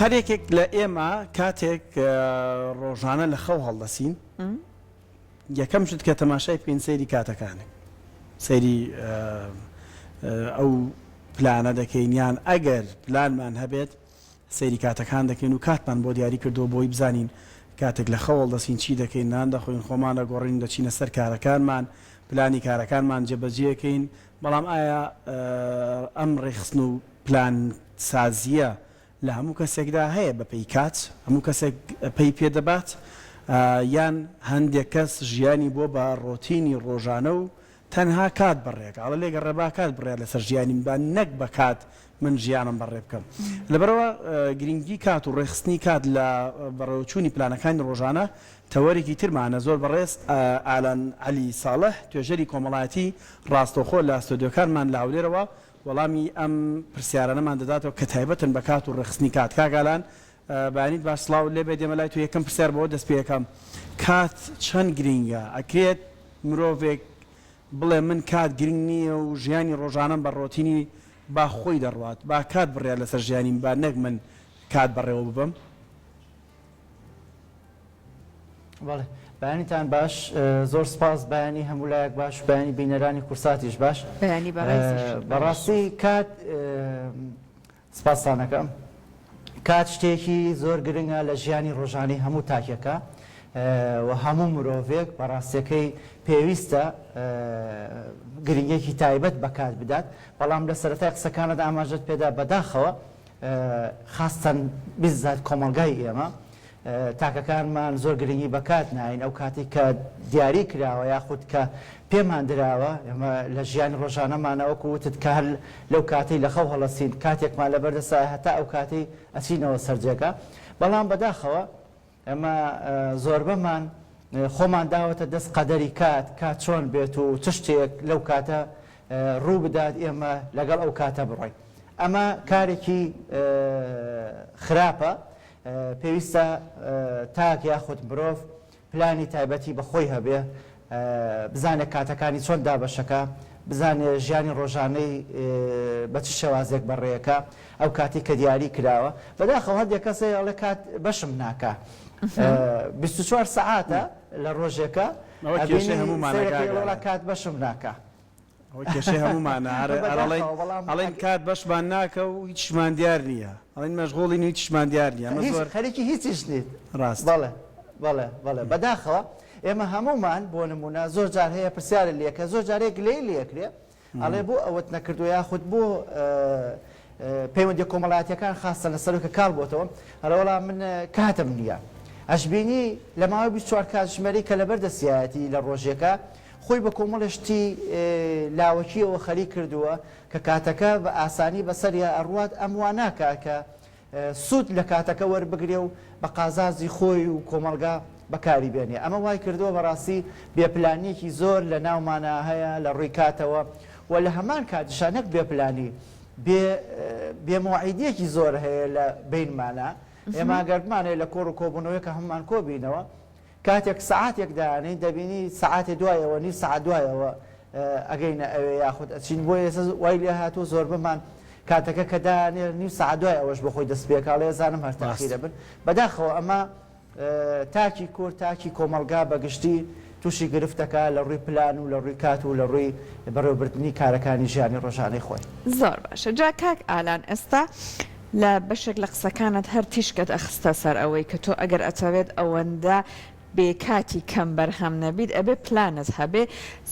هەر یەکێک لە ئێمە کاتێک ڕۆژانە لە خەو هەڵدەسین یەکەم شت کە تەماشای بکەین سەیری کاتەکانە سەیری ئەو پلانە دەکەین یان ئەگەر پلانمان هەبێت سەیری کاتەکان دەکەین و کاتمان بۆ دیاری کردووە بۆی بزانین کاتێک لە خەو هەڵدەسین چی دەکەین نان دەخۆین خۆمان دەگۆڕین دەچینە سەر کارەکانمان پلانی کارەکانمان جێبەجێکەین بەڵام ئایا ئەم ڕێکخستن و پلان سازییە لە هەموو کەسێکدا هەیە بە پێی کات هەموو کەسێک پەی پێ دەبات یان هەندێک کەس ژیانی بووە بە ڕۆتینی ڕۆژانە و تەنها کات بەڕێکە ئەڵێ لێگەڕێ با کات بڕیار لەسەر ژیانی من با نەک بە کات من ژیانم بەڕێ بکەم لەبەرئەوە گرنگی کات و ڕێکخستنی کات لە بەڕێوەچوونی پلانەکانی ڕۆژانە تەوەرێکی ترمانە زۆر بەڕێز ئالان عەلی ساڵح توێژەری کۆمەڵایەتی ڕاستەوخۆ لە ستۆدیۆکانمان لە هەولێرەوە وەڵامی ئەم پرسیارانەمان دەداتەوە کە تایبەتن بە کات و ڕێکخستنی کات. کاک ئالان بەیانیت باش سڵاوت لێ بێت دێمە لای تۆ یەکەم پرسیار بەوە دەست پێ ئەکەم کات چەند گرینگە ئەکرێت مرۆڤێک بڵێ من کات گرنگ نییە و ژیانی ڕۆژانەم بە ڕۆتینی با خۆی دەڕوات با کات بڕیار لەسەر ژیانی من با نەک من کات بەڕێوە ببەم؟ بەڵێ بەیانیتان باش زۆر سپاس بەیانی هەموو لایەک باش بەیانی بینەرانی کورساتیش باش بەیانی بەڕێزیشت باش. بەڕاستی کات سپاستانەکەم کات شتێکی زۆر گرنگە لە ژیانی ڕۆژانەی هەموو تاکێکە و هەموو مرۆڤێک بەڕاستیەکەی پێویستە گرنگێکی تایبەت بە کات بدات بەڵام لە سەرەتای قسەکانت ئاماژەت پێدا بەداخەوە خاستەن بیزات کۆمەڵگای ئێمە تاکەکانمان زۆر گرنگی بە کات ناین ئەو کاتێک کە دیاری کراوە یاخود کە پێمان دراوە ئێمە لە ژیانی ڕۆژانەمانە وەکو وتت کە هەر لەو کاتەی لە خەو هەڵەسین کاتێکمان لەبەردەسایە هەتا ئەو کاتەی ئەچینەوە سەر جێگا بەڵام بەداخەوە ئێمە زۆربەمان خۆمان داوەتە دەست قەدەری کات، کات چۆن بێت و چ شتێک لەو کاتە ڕوو بدات ئێمە لەگەڵ ئەو کاتە بڕۆین. ئەمە کارێکی خراپە، پێویستە تاک یاخود مرۆڤ پلانی تایبەتی بە خۆی هەبێ، بزانێ کاتەکانی چۆن دابەشەکا، بزانێ ژیانی ڕۆژانەی بە چ شێوازێک بەڕێکا، ئەو کاتەی کە دیاری کراوە. بەداخەوە هەندێک کەس هەیە ئەڵێ کات بەشم ناکا. 24 سەعاتە لە ڕۆژێکا ئەوە کێشەی ئەبینی هەموومانە سەیرەکەی کاک ئەڵێ وەڵا ئارام. کات بەشم ناکا. ئەوە کێشەی هەموومانە هەر ئەڵێین بەداخەوە بەڵام ئەڵێین کات بەشمان ناکا و هیچیشمان دیار نییە. ئەڵێین مەشغوڵین و هیچیشمان دیار نییە. ئەمە هیچ زۆر خەریکی هیچیش نیت. ڕاستە. بەڵێ بەڵێ بەڵێ بەداخەوە ئێمە هەموومان بۆ نموونە زۆر جار هەیە پرسیارت لێ کە زۆر جار هەیە گلەیی لێ ئەکرێ ئەڵێ بۆ ئەوەت نەکردووە یاخود بۆ پەیوەندیە کۆمەڵایەتیەکان خاستە لەسەر کە کاڵ بۆتەوە ئەڵێ وەڵا من کاتم نییە ئەشبینی لە ماوەی 24 کاتژمێری کە لەبەر دەستیایەتی لە ڕۆژێکە خۆی بە کۆمەڵێ شتی لاوەکیەوە خەریک کردووە کە کاتەکە بە ئاسانی بەسەریا ئەڕوات ئەم وا ناکا کە سوود لە کاتەکە وەربگرێ و بە قازانجی خۆی و کۆمەڵگا بەکاری بێنێ. ئەمە وای کردووە بەڕاستی بێپلانییەکی زۆر لە ناومانا هەیە لە ڕووی کاتەوە و لە هەمان کاتیشا نەک بێپلانی، بێ بێ مەوعیدییەکی زۆر هەیە لە بەینمانا. ئێمە گەر بمانەوێ لە کۆڕ و کۆبوونەوەیەکا هەموومان کۆبینەوە، کاتێک سەعاتێک دانێین دەبینی سەعاتێ دوایەوە نیو سەعات دوایەوە ئەگەینە ئەوێ یاخود ئەچین بۆیە ئێستا وای لێ هاتووە زۆربەمان کاتەکە کە دانێ نیو سەعات دوای ئەوەش بۆ خۆی دەست پێکا ئەڵێ ئەزانم هەر ڕاست. تاخیرە بن بەداخەوە ئەمە تاکی کورد تاکی کۆمەڵگا بە گشتی تووشی گرفتەکە لە ڕووی پلان و لە ڕووی کات و لە ڕووی بەڕێوەبردنی کارەکانی ژیانی ڕۆژانەی خۆی. زۆر باشە جا کاک ئالان ئێستا لە بەشێک لە قسەکانت هەر تیشکت ئەخستە سەر ئەوەی کە تۆ ئەگەر ئەتەوێت ئەوەندە بێ کاتی کەم بەرهەم نەبیت ئەبێ پلانت هەبێ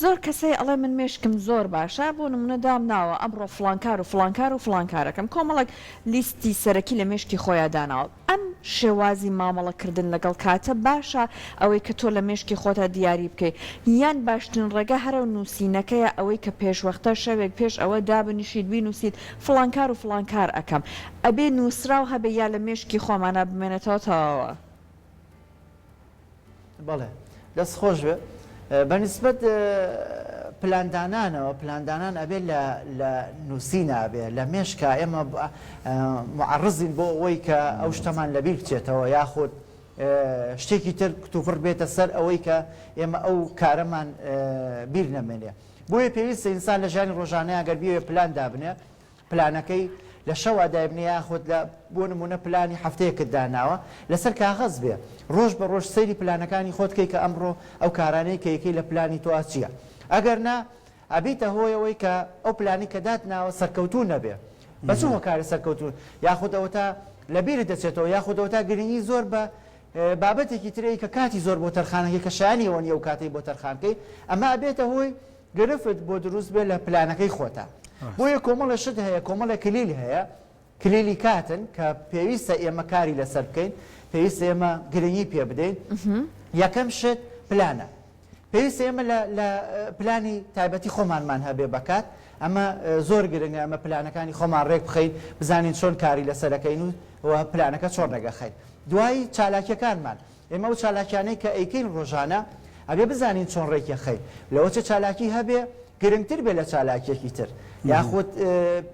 زۆر کەس هەیە ئەڵێ من مێشکم زۆر باشە بۆ نمونە دام ناوە ئەمڕۆ فڵان کار و فڵان کار و فڵان کارەکەم کۆمەڵێک لیستی سەرەکی لە مێشکی خۆیا داناوە ئەم شێوازی مامەڵە کردن لەگەڵ کاتە باشە ئەوەی کە تۆ لە مێشکی خۆتا دیاری بکەی یان باشترین ڕێگا هەر ئەو نوسینەکەیە ئەوەی کە پێشوەختە شەوێک پێش ئەوە دابنیشیت بینوسیت فڵان کار و فڵان کار ئەکەم ئەبێ نوسراو هەبێ یا لە مێشکی خۆمانا بمێنێتەوە تەواوە. بەڵێ دەست خۆش بێ بە نیسبەت پلاندانانەوە پلاندانان ئەبێ لە لە نووسینا بێ لە مێشکا ئێمە معڕزین بۆ ئەوەی کە ئەو شتەمان لەبیر بچێتەوە یاخود شتێکی تر کتوپڕ بێتە سەر ئەوەی کە ئێمە ئەو کارەمان بیر نەمێنێ بۆیە پێویستە ئینسان لە ژیانی ڕۆژانەیە گەر بیەوێ پلان دابنێ پلانەکەی لە شەوا دایبنێ یاخود لە بۆ نموونە پلانی هەفتەیەکت داناوە لەسەر کاغەز بێ ڕۆژ بە ڕۆژ سەیری پلانەکانی خۆت کەی کە ئەمڕۆ ئەو کارانەی کە یەکەی لە پلانی تۆ چییە ئەگەر نا ئەبیتە هۆی ئەوەی کە ئەو پلانی کە داتناوە سەرکەوتوو نەبێ بە چ هۆکارێ سەرکەوتوو یاخود ئەوەتا لە بیرت دەچێتەوە یاخود ئەوەتا گرنگی زۆر بە بابەتێکی ترەی کە کاتی زۆر بۆ تەرخانەکەی کە شایانی ئەوە نیە ئەو کاتەی بۆ تەرخانکەی ئەمە ئەبێتە هۆی گرفت بۆ دروست بێ لە پلانەکەی خۆتا بۆیە کۆمەڵێ شت هەیە کۆمەڵێ کلیل هەیە کلیلی کاتن کە پێویستە ئێمە کاری لەسەر بکەین پێویستە ئێمە گرنگی پێ بدەین یەکەم شت پلانە پێویستە ئێمە لە لە پلانی تایبەتی خۆمانمان هەبێ بەکات ئەمە زۆر گرنگە ئەمە پلانەکانی خۆمان ڕێک بخەین بزانین چۆن کاری لەسەرەکەین و پلانەکە چۆن ڕێگەخەین دوایی چالاکیەکانمان ئێمە ئەو چالاکیانەی کە ئەیکەین ڕۆژانە ئەبێ بزانین چۆن ڕێکیەخەین لەوەچێ چالاکی هەبێ گرنگتر بێ لە چالاکیەکی تر یاخود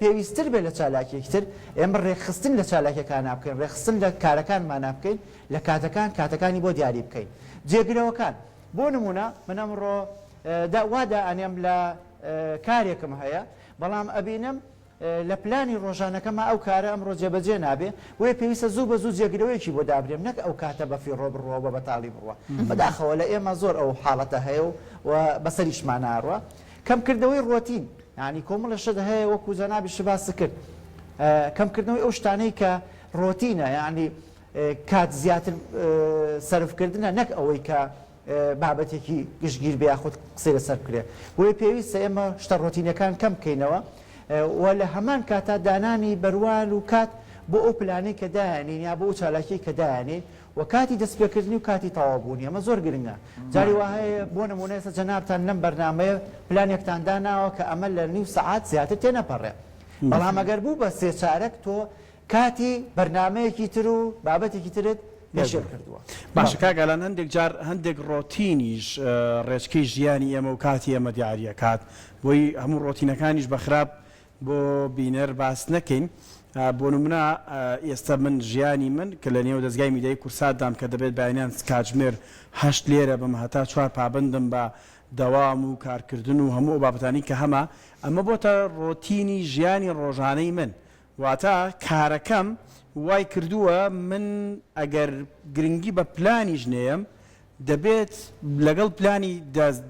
پێویستتر بێ لە چالاکیەکی تر ئێمە ڕێکخستن لە چالاکیەکانا بکەین ڕێکخستن لە کارەکانمانا بکەین لە کاتەکان کاتەکانی بۆ دیاری بکەین جێگرەوەکان بۆ نمونە من ئەمڕۆ وا دائەنێم لە کارێکم هەیە بەڵام ئەبینم لە پلانی ڕۆژانەکەما ئەو کارە ئەمڕۆ جێبەجێ نابێ، بۆیە پێویستە زوو بە زوو جێگرەوەیەکی بۆ دابنێم نەک ئەو کاتە بە فیڕۆ بڕوا و بە بەتاڵی بڕوا. بەداخەوە لە ئێمە زۆر ئەو حاڵەتە هەیە و و بەسەریشمانا ئەڕوا. کەمکردنەوەی ڕۆتین، یانی کۆمەڵێ شت هەیە وەکوو جەنابیشت باست کرد، کەمکردنەوەی ئەو شتانەی کە ڕۆتینە یانی کات زیاتر سەرفکردنە نەک ئەوەی کە بابەتێکی گشتگیر بێ یاخود قسەی لەسەر بکرێ. بۆیە پێویستە ئێمە شتە ڕۆتینیەکان کەم بکەینەوە و لە هەمان کاتا دانانی بەروار و کات بۆ ئەو پلانەی کە دایانین یا بۆ ئەو چالاکیەی کە دایانین و کاتی دەستپێکردنی و کاتی تەواوبوونی ئەمە زۆر گرنگە. جاری وا هەیە بۆ نموونە ئێستا جەنابتان لەم بەرنامەیە پلانێکتان داناوە کە ئەمە لە نیو سەعات زیاتر تێنەپەڕێ بەڵام ئەگەر بوو بە سێ چارەک تۆ کاتی بەرنامەیەکی تر و بابەتێکی ترت پێشێل کردووە. باشە کاک ئالان هەندێک جار هەندێک ڕۆتینیش ڕێچکەی ژیانی ئێمە و کاتی ئێمە دیاری ئەکات بۆی هەموو ڕۆتینەکانیش بە خراپ بۆ بینەر باس نەکەین بۆ نمونە ئێستا من ژیانی من کە لە نێو دەزگای میدیایی کورساتدام کە دەبێت بەیانیان کاتژمێر هەشت لێرە بم هەتا چوار پابەندم بە دەوام و کارکردن و هەموو ئەو بابەتانەی کە هەمە ئەمە بۆتە ڕۆتینی ژیانی ڕۆژانەی من واتە کارەکەم وای کردووە من ئەگەر گرنگی بە پلانیش نەیەم دەبێت لەگەڵ پلانی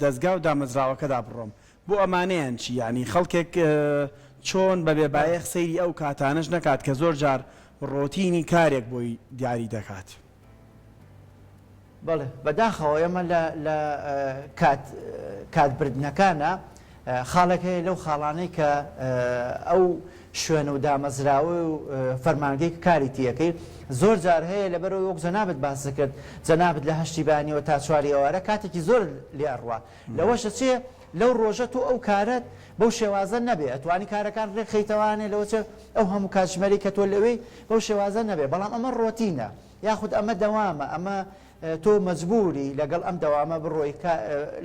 دەزگا و دامەزراوەکەدا بڕۆم. بۆ ئەمانەیان چی؟ یانی خەڵکێک چۆن بە بێ بایەخ سەیری ئەو کاتانەش نەکات کە زۆر جار ڕۆتینی کارێک بۆی دیاری دەکات؟ بەڵێ بەداخەوە ئێمە لە لە کات کات بردنەکانا خاڵێک هەیە لەو خاڵانەی کە ئەو شوێن و دامەزراوە و فەرمانگەی کە کاری تیەکەی زۆر جار هەیە لەبەرەوەی وەک جەنابت باست کرد جەنابت لە هەشتی بەیانیەوە تا چواری ئێوارە کاتێکی زۆر لێ ئەڕوا لەوەش ئەچێ لەو ڕۆژە تۆ ئەو کارەت بەو شێوازە نەبێ ئەتوانی کارەکان ڕێکخەیتەوانێ لەوەچێ ئەو هەموو کاتژمێرەی کە تۆ لەوێی بەو شێوازە نەبێ بەڵام ئەمە ڕۆتینە یاخود ئەمە دەوامە ئەمە تۆ مەجبوری لەگەڵ ئەم دەوامە بڕۆی کە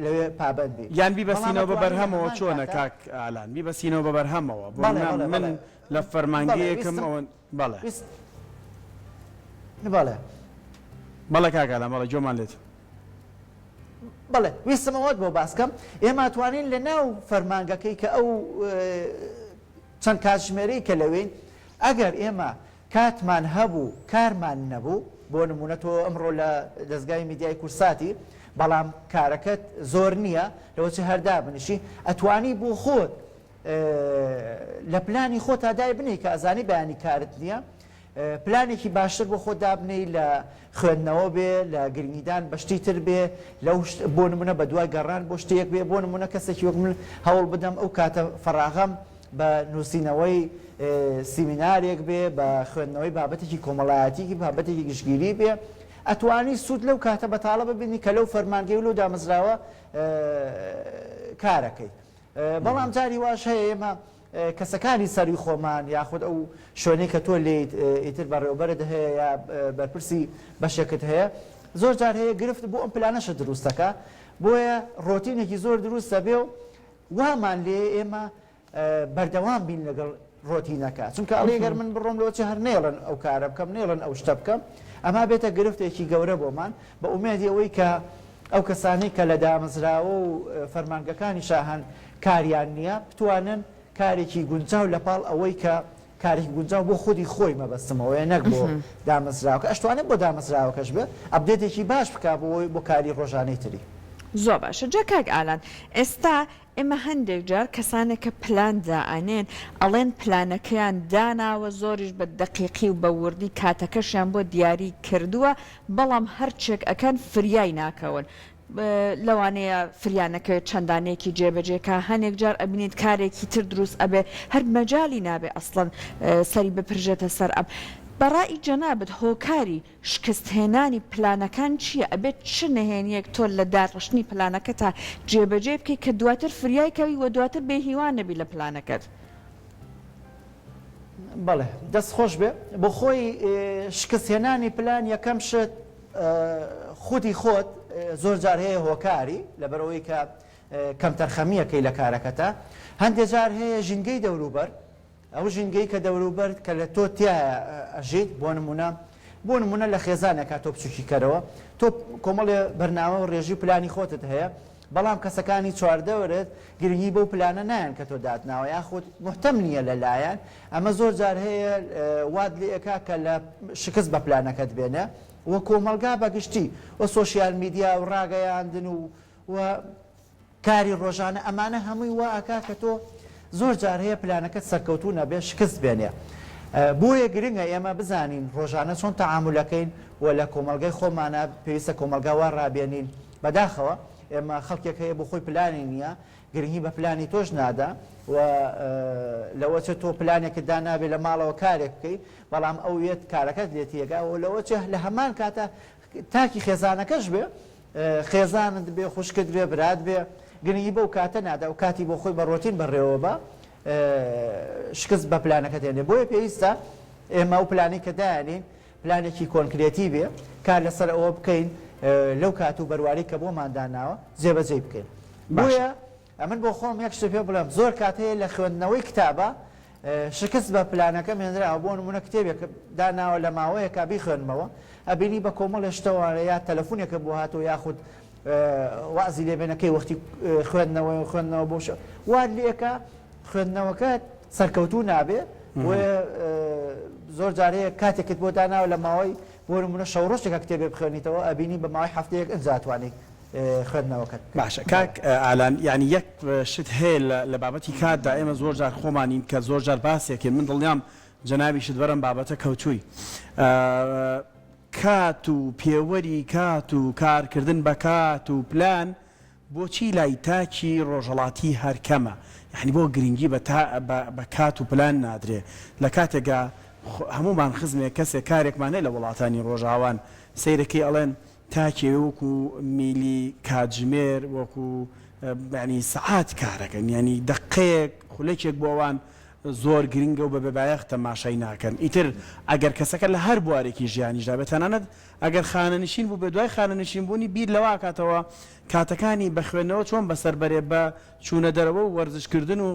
لەوێ پابەند بی یان بەڵام بیبەستینەوە بە ئەتوانی لە بەرهەمەوە هەمان چۆنە کاتا کاک ئالان بیبەستینەوە بە بەرهەمەوە بۆ بەڵێ نمونە بەڵێ من بەڵێ لە بەڵێ فەرمانگەیەکم ویستم ئەوە بەڵێ ویست بەڵێ. بەڵێ کاک ئالان بەڵێ گوێمان لێتە. بەڵێ ویستم ئەوەت بۆ باس کەم ئێمە ئەتوانین لە ناو فەرمانگەکەی کە ئەو چەند کاتژمێرەی کە لەوێین ئەگەر ئێمە کاتمان هەبوو کارمان نەبوو، بۆ نموونە تۆ ئەمڕۆ لە دەزگای میدیای کوردساتی بەڵام کارەکەت زۆر نییە لەوەچێ هەر دابنیشی ئەتوانی بۆ خۆت لە پلانی خۆتا دایبنێی کە ئەزانی بەیانی کارت نییە پلانێکی باشتر بۆ خۆت دابنێی لە خوێندنەوە بێ لە گرنگیدان بە شتی تر بێ لەو بۆ نمونە بە دوای گەڕان بۆ شتێک بێ بۆ نمونە کەسێکی وەک من هەوڵ بدەم ئەو کاتە فەراغەم بە نووسینەوەی سیمینارێک بێ، بە خوێندنەوەی بابەتێکی کۆمەڵایەتیی، بابەتێکی گشتگیری بێ، ئەتوانی سوود لەو کاتە بەتاڵە ببینی کە لەو فەرمانگەی و لەو دامەزراوە کارەکەی. بەڵام جاری واش هەیە ئێمە کەسەکانی سەرووی خۆمان یاخود ئەو شوێنەی کە تۆ لێیت ئیتر بەڕێوەبەرت هەیە یا بەرپرسی بەشێکت هەیە، زۆر جار هەیە گرفت بۆ ئەم پلانەشت دروست دەکا، بۆیە ڕۆتینێکی زۆر دروست دەبێ و وامان لێیە ئێمە بەردەوام بین لەگەڵ ڕۆتینەکە چونکە ئەڵێ گەر من بڕۆم لەوە چێ هەر نێڵن ئەو کارە بکەم نێڵن ئەو شتە بکەم ئەما بێتە گرفتێکی گەورە بۆمان بە ئومێدی ئەوەی کە ئەو کەسانەی کە لە دامەزراوە و فەرمانگەکانی شاهان کاریان نییە بتوانن کارێکی گونجاو لە پاڵ ئەوەی کە. کارێکی گونجاو بۆ خودی خۆی مەبەستم ئەوەیە نەک بۆ دامەزراوەکە ئەشتوانێت بۆ دامەزراوەکەش بێ update ێکی باش بکا بۆ بۆ کاری ڕۆژانەی تری. زۆر باشە جا کاک ئالان ئێستا ئێمە هەندێک جار کەسانێک کە پلان دائەنێن ئەڵێن پلانەکەیان داناوە زۆریش بە دەقیقی و بە وردی کاتەکەشیان بۆ دیاری کردووە بەڵام هەرچێک ئەکەن فریای ناکەون لەوانەیە فریا نەکەوێت چەند دانەیەکی جێبەجێ کا هەنێک جار ئەبینیت کارێکی تر دروست ئەبێ هەر مەجالی نابێ ئەسڵەن سەری بپرژێتە سەر ئەم بەڕائی جەنابت هۆکاری شکست هێنانی پلانەکان چیە ئەبێت چ نهێنیەک تۆ لە داڕشتنی پلانەکەتا جێبەجێ بکەی کە دواتر فریای کەوی وە دواتر بێ هیوا نەبی لە پلانەکەت؟ بەڵێ دەست خۆش بێ بۆ خۆی شکست هێنانی پلان یەکەم شت خودی خۆت زۆر جار هەیە هۆکاری لەبەرئەوەی کە کەمتەرخەمییەکەی لە کارەکەتە هەندێ جار هەیە ژینگەی دەوروبەر ئەو ژینگەی کە دەوروبەر کە لە تۆ تیایە ئەژیت بۆ نمونە بۆ نمونە لە خێزانێکا تۆ بچوکی کەرەوە تۆ کۆمەڵێ بەرنامە و ڕێژی و پلانی خۆتت هەیە بەڵام کەسەکانی چواردەورت گرنگی بەو پلانە نایەن کە تۆ داتناوە یاخود موهتەم نییە لە لایان ئەمە زۆر جار هەیە وات لێ ئەکا کە لە شکست بە پلانەکەت بێنێ و کۆمەڵگا بە گشتی و سۆشیال میدیا و ڕاگەیاندن و و کاری ڕۆژانە ئەمانە هەمووی وا ئەکا کە تۆ زۆر جار هەیە پلانەکەت سەرکەوتوو نەبێ شکست بێنێ بۆیە گرنگە ئێمە بزانین ڕۆژانە چۆن تەعامولەکەین و لە کۆمەڵگای خۆمانە پێویستە کۆمەڵگا وا ڕابێنین بەداخەوە ئێمە خەڵکێک هەیە بۆ خۆی پلانی نییە گرنگی بە پلانی تۆش نادا و لەوەچە تۆ پلانێکت دانابێ لە ماڵەوە کارێک بکەی بەڵام ئەو یەت کارەکەت لێ تێگا و لەوەچە لە هەمان کاتە تاکی خێزانەکەش بێ خێزانت بێ خوشکت بێ برات بێ گرنگی بەو کاتە نادا و کاتی بۆ خۆی بە ڕۆتین بەڕێوە بە شکست بە پلانەکە دێنێ بۆیە پێویستە ئێمە ئەو پلانەی کە دایانین پلانێکی کۆنکرێتی بێ، کار لەسەر ئەوە بکەین لەو کات و بەروارەی کە بۆمان داناوە جێبەجێی بکەین. بۆیە ئەمن بۆ خۆم یەک شتت پێ بڵێم، زۆر کات هەیە لە خوێندنەوەی کتابە شکست بە پلانەکەم هێنراوە، بۆ نموونە کتێبێکم داناوە لە ماوەیەکا بیخوێنمەوە، ئەبینی بە کۆمەڵێ شتەوە یا تەلەفونێکم بۆ هاتووە یاخود وازی لێ بێنە کەی وەختی خوێندنەوەیە و خوێندنەوە بۆ وات لێکا خوێندنەوەکەت سەرکەوتوو نابێ بۆیە زۆر جار هەیە کاتێکت بۆ داناوە لە ماوەی بۆ نمونە شەو ڕۆژێکە کتێبێ بخوێنیتەوە ئەبینی بە ماوەی هەفتەیەک ئنجا ئەتوانی خوێندنەوەکەت بکەی. باشە کاک ئالان یانی یەک شت هەیە لە بابەتی کاتدا ئێمە زۆر جار خۆمانین کە زۆر جار باسێکین من دڵنیام جەنابیشت بەرم بابەتە کەوتووی کات و پێوەری کات و کارکردن بە کات و پلان بۆچی لای تاکی ڕۆژهەڵاتی هەر کەمە؟ یەعنی بۆ گرنگی بە بە کات و پلان نادرێ؟ لە کاتێکا هەموومان خزمێک کەسێک کارێکمان هەیە لە وڵاتانی ڕۆژاوان سەیرەکەی ئەڵێن تاکی ئەوێ وەکو میلی کاتژمێر وەکو یەعنی سەعات کارەکەن یەعنی دەقەیەک خولەکێک بۆ ئەوان زۆر گرنگە و بە بێبایەخ تەماشای ناکەن ئیتر ئەگەر کەسەکە لە هەر بوارێکی ژیانیشدا بێت تەنانەت ئەگەر خانەنشین بووبێ دوای خانەنشین بوونی بیر لەوە ئەکاتەوە کاتەکانی بە خوێندنەوە چۆن بەسەر بەرێ بە چوونە دەرەوە و وەرزش کردن و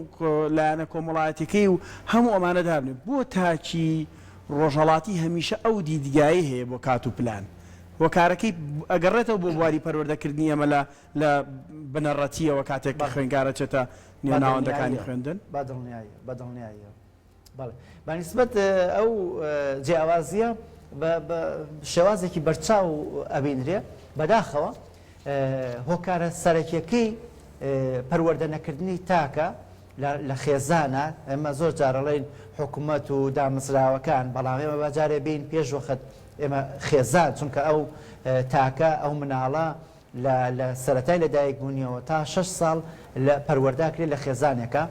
لایەنە کۆمەڵایەتیەکەی و هەموو ئەمانە دابنێ بۆ تاکی ڕۆژهەڵاتی هەمیشە ئەو دیدگایەی هەیە بۆ کات و پلان هۆکارەکەی ئەگەڕێتەوە بۆ بواری پەروەردە کردنی ئێمە لە لە بنەڕەتیەوە کاتێک کە خوێندکار ئەچێتە نێو ناوەندەکانی خوێندن. بە دڵنیاییەوە بە دڵنیاییەوە. بەڵێ بە نیسبەت ئەو جیاوازییە بە شێوازێکی بەرچاو ئەبینرێ بەداخەوە هۆکارە سەرەکیەکەی پەروەردە نەکردنی تاکە لە خێزانە ئێمە زۆر جارەڵێن حکوومەت و دامەزراوەکان بەڵام ئێمە بەجارێ بین پێش وەخت ئێمە خێزان چونکە ئەو تاکە ئەو مناڵە لە لە سەرەتای لە دایک بوونیەوە تا شەش ساڵ لە پەروەردە ئەکرێت لە خێزانێکا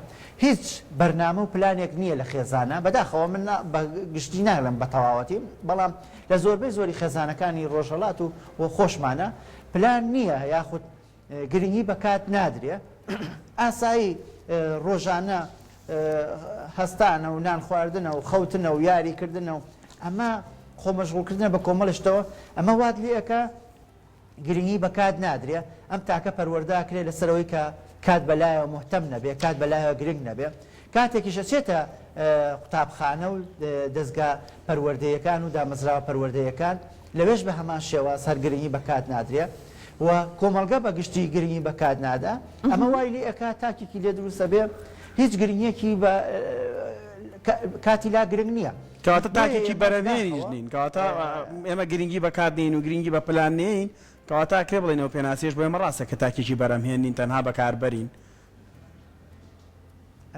هیچ بەرنامە و پلانێک نییە لە خێزانە بەداخەوە من بە گشتی ناڵێم بە تەواوەتی بەڵام لە زۆربەی زۆری خێزانەکانی ڕۆژهەڵات و و خۆشمانە پلان نییە یاخود گرنگی بە کات نادرێ ئاسایی ڕۆژانە هەستانە و نان خواردنە و خەوتنە و یاری کردنە و ئەمە خۆ مەشغوڵکردنە بە کۆمەڵشتەوە ئەمە وات لێ ئەکا گرنگی بە کات نادرێ، ئەم تاکە پەروەردە ئەکرێ لەسەر ئەوەی کە کات بەلایەوە موهتەم نەبێ، کات بەلایەوە گرنگ نەبێ. کاتێکیش ئەچێتە قوتابخانە و دەزگا پەروەردەیەکان و دامەزراوە پەروەردەیەکان، لەوێش بە هەمان شێواز هەر گرنگی بە کات نادرێ و کۆمەڵگە بە گشتی گرنگی بە کات نادا. ئەمە وای لێ ئەکا تاکێکی لێ دروست ئەبێ هیچ گرنگیەکی بە. کاتی لا گرنگ نییە. کەواتە تاکێکی بەرهەمهێنیش نین، کەواتە ئێمە گرنگی بە کات نەین و گرنگی بە پلان نەیەین، کەواتە ئەکرێ بڵێین ئەو پێناسەیەش بۆ ئێمە ڕاستە کە تاکێکی بەرهەمهێن نین تەنها بەکاربەرین.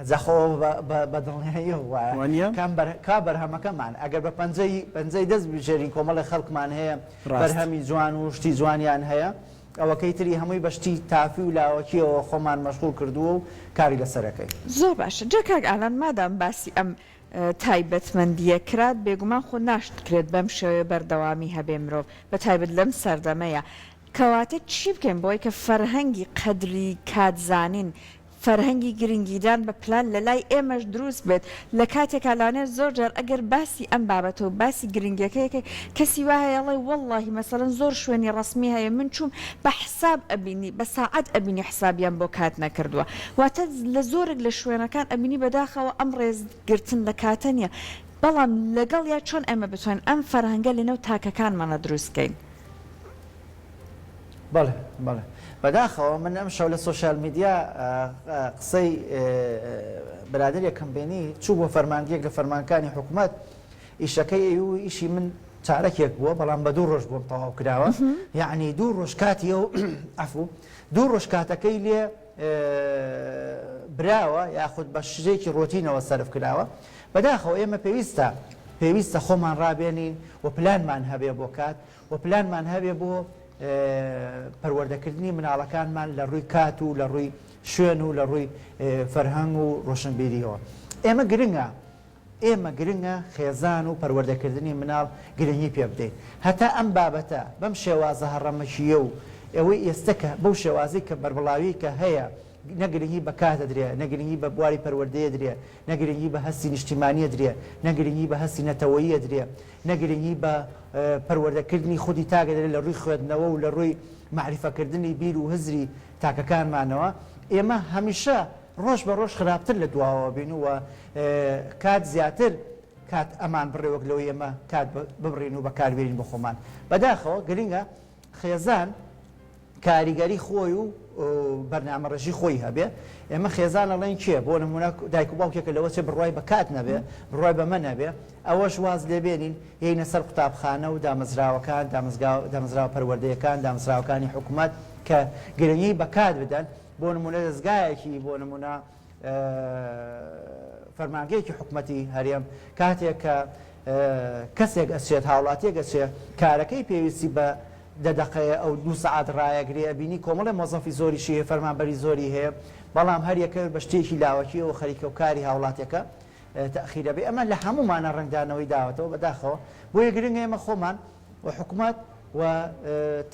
جا خۆ بە دڵنیاییەوە وایە. وانیە؟ کام بەر کا بەرهەمەکەمان ئەگەر بە پەنجەی پەنجەی دەست بژێرین کۆمەڵێک خەڵکمان هەیە ڕاست. بەرهەمی جوان و شتی جوانیان هەیە ئەوەکەی تری هەمووی بە شتی تافی و لاوەکیەوە خۆمان مەشغوڵ کردووە و کاری لەسەر ئەکەین. زۆر باشە جا کاک ئالان مادام باسی ئەم تایبەتمەندییە کرا بێگومان خۆ ناشتکرێت بەم شێوەیە بەردەوامی هەبێ مرۆڤ بە تایبەت لەم سەردەمەیا کەواتە چی بکەین بۆی کە فەرهەنگی قەدری کات زانین فەرهەنگی گرنگیدان بە پلان لە لای ئێمەش دروست بێت، لە کاتێکا لەوانەیە زۆر جار ئەگەر باسی ئەم بابەتە و باسی گرنگیەکەی ئەکەی کەسی وا هەیە ئەڵێ وەڵڵاهی مەسەلەن زۆر شوێنی ڕەسمی هەیە من چووم بە حساب ئەبینی بە ساعەت ئەبینی حسابیان بۆ کات نەکردووە واتە لە زۆرێک لە شوێنەکان ئەبینی بەداخەوە ئەم ڕێز گرتن لە کاتە نیە بەڵام لەگەڵیا چۆن ئێمە بتوانین ئەم فەرهەنگە لەنێو تاکەکانمانا دروست کەین؟ بەڵێ بەڵێ بەداخەوە من ئەم شەو لە سۆشیال میدیا قسەی برادەرێکم بینی چوو بۆ فەرمانگەیەک لە فەرمانکانی حکوومەت ئیشەکەی ئەو ئیشی من چارەکێک بووە بەڵام بە دوو ڕۆژ بۆم تەواو کراوە یعنی دوو ڕۆژ کاتی ئەو عەفو دوو ڕۆژ کاتەکەی لێ براوە یاخود بە شتێکی ڕۆتینەوە سەرف کراوە بەداخەوە ئێمە پێویستە پێویستە خۆمان ڕابێنین و پلانمان هەبێ بۆ کات و پلانمان هەبێ بۆ پەروەردەکردنی مناڵەکانمان لە ڕووی کات و لە ڕووی شوێن و لە ڕووی فەرهەنگ و ڕۆشنبیریەوە. ئێمە گرنگە ئێمە گرنگە خێزان و پەروەردەکردنی مناڵ گرنگی پێ بدەین. هەتا ئەم بابەتە بەم شێوازە هەڕەمەکییە و ئەوەی ئێستە کە بەو شێوازەی کە بەربڵاویی کە هەیە نە گرنگی بە کات ئەدرێ، نە گرنگی بە بواری پەروەردەی ئەدرێ، نە گرنگی بە هەستی نیشتیمانی ئەدرێ، نە گرنگی بە هەستی نەتەوەیی ئەدرێ، نە گرنگی بە پەروەردەکردنی خودی تاک ئەدرێ لە ڕووی خوێندنەوە و لە ڕووی مەعریفەکردنی بیر و هزری تاکەکانمانەوە، ئێمە هەمیشە ڕۆژ بە ڕۆژ خراپتر لە دواوە بین و کات زیاتر کات ئەمان بڕێ وەک لەوەی ئێمە کات ببڕین و بەکاربێنین بۆ خۆمان. بەداخەوە گرنگە خێزان کاریگەری خۆی و بەرنامەڕێژی خۆی هەبێ، ئێمە خێزان ئەڵێین کێ؟ بۆ نموونە دایک و باوکێکە لەوە چێ بڕوای بە کات نەبێ، بڕوای بەمە نەبێ، ئەوەش واز لێ بێنین یەینە سەر قوتابخانە و دامەزراوەکان، دامەزراوە پەروەردەیەکان، دامەزراوەکانی حکومەت کە گرنگی بە کات بدەن، بۆ نموونە دەزگایەکی بۆ نموونە فەرمانگەیەکی حکومەتی هەرێم کاتێک کە کەسێک ئەچێت هاوڵاتیەک ئەچێ کارەکەی پێویستی بە دە دەقەیە ئەو دوو سەعات ڕایەگرێ ئەبینی کۆمەڵێ مۆزەفی زۆریشی هەیە فەرمانبەری زۆری هەیە بەڵام هەر یەکە بە شتێکی لاوەکیەوە خەریکە و کاری هاوڵاتیەکە تەئخیر ئەبێ ئەمە لە هەموومانە ڕەنگدانەوەی داوەتەوە بەداخەوە بۆیە گرنگە ئێمە خۆمان و حکومەت و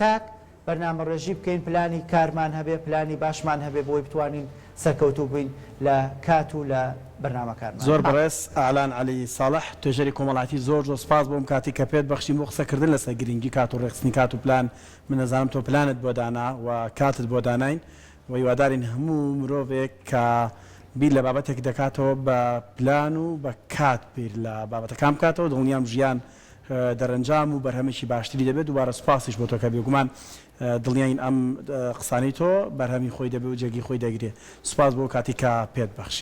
تاک بەرنامەڕێژی بکەین، پلانی کارمان هەبێ، پلانی باشمان هەبێ بۆی بتوانین سەرکەوتوو بین لە کات و لە بەرنامەکانمان. زۆر بەڕێز ئالان عەلی ساڵح، توێژەری کۆمەڵایەتی زۆر زۆر سوپاس بۆ ئەم کاتەی کە پێت بەخشین بۆ قسە کردن لەسەر گرنگی کات و ڕێکخستنی کات و پلان، من ئەزانم تۆ پلانت بۆ دانا و کاتت بۆ داناین و هیوادارین هەموو مرۆڤێک کە بیر لە بابەتێک دەکاتەوە بە پلان و بە کات بیر لە بابەتەکان بکاتەوە دڵنیام ژیان دەرەنجام و بەرهەمێکی باشتری دەبێت، دووبارە سوپاسیش بۆ تۆ کە بێگومان دڵنیاین ئەم قسانەی تۆ بەرهەمی خۆی دەبێت و جێگەی خۆی دەگرێت. سوپاس بۆ ئەو کاتەی کە پێت بەخشی.